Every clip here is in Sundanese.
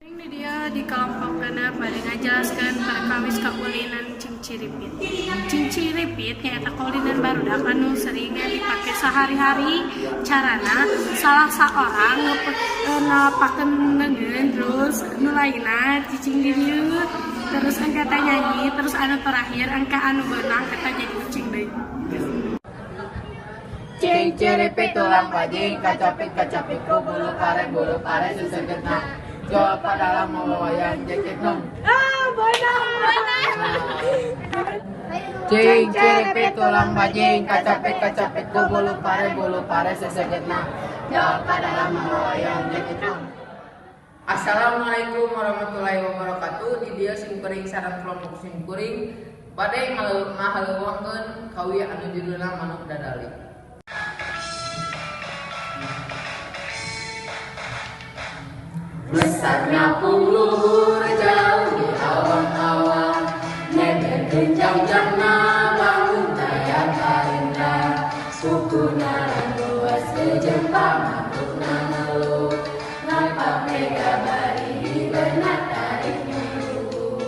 Ini dia di kelompokna bade ngajelaskeun perkawis kaulinan cingciripit. Cingciripit nyaeta kaulinan barudak anu sering dipake sehari-hari. Carana salah seorang nalapakeun leungeun, terus nu lainna cicing di dieu, terus engke teh nyanyi, terus anu terakhir engke anu beunang eta jadi ucing deui. Cingciripit tulang bajing, kacapit kacapit ku bulu pare sesegetna. Jawab dalam mawa wayang jekit dong. Ah, beunang. Cingciripit tulang bajing, kacapit kacapit ku bulu pare sesegetna. Jawab dalam mawa wayang jekit dong. Assalamualaikum warahmatullahi wabarakatuh. Di dieu simkuring sareng kelompok simkuring bade ngahaleuwangkeun kawi anu judulna Manuk Dadali. Besarnya pungluhur jauh di awan-awan, nenek genjang-jangna bangun daya karinda, sukuna luas kejempang manukna ngeluh, ngapak mega bari hiberna tarik ngeluh.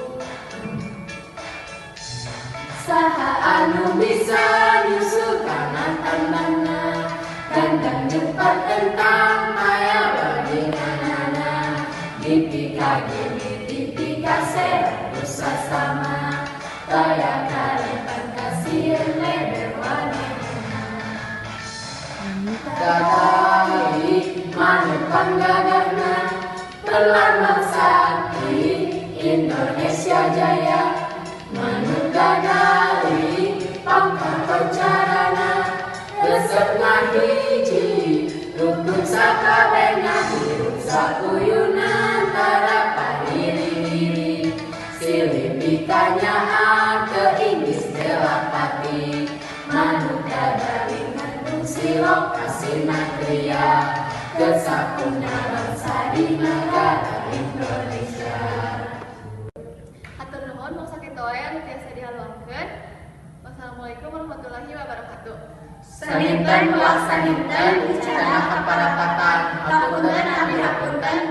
Saha anu bisa nyusul kana tambangna, gandang jepar tentang paya bandinganana. Dipika gini, dipika rusa sama, kaya karepan kasihan leber wanena. Dadali manukan gagahna, perlambang sakti Indonesia Jaya. Manuk dadali pangkat carana, resep ngahiji, rukun sakabehna, hirup sakuyunan tara padiri-diri. Silih pikanyaah ke Inggris delapati, manuk dadali ngandung silok kasinatria, kesapuna bangsa di negara Indonesia. Hatur nuhun mung sakitu wae anu tiasa dihaluangkeun. Wassalamualaikum warahmatullahi wabarakatuh. Saninten puak saninten bicara kaparapatan, hapunten abdi hapunten.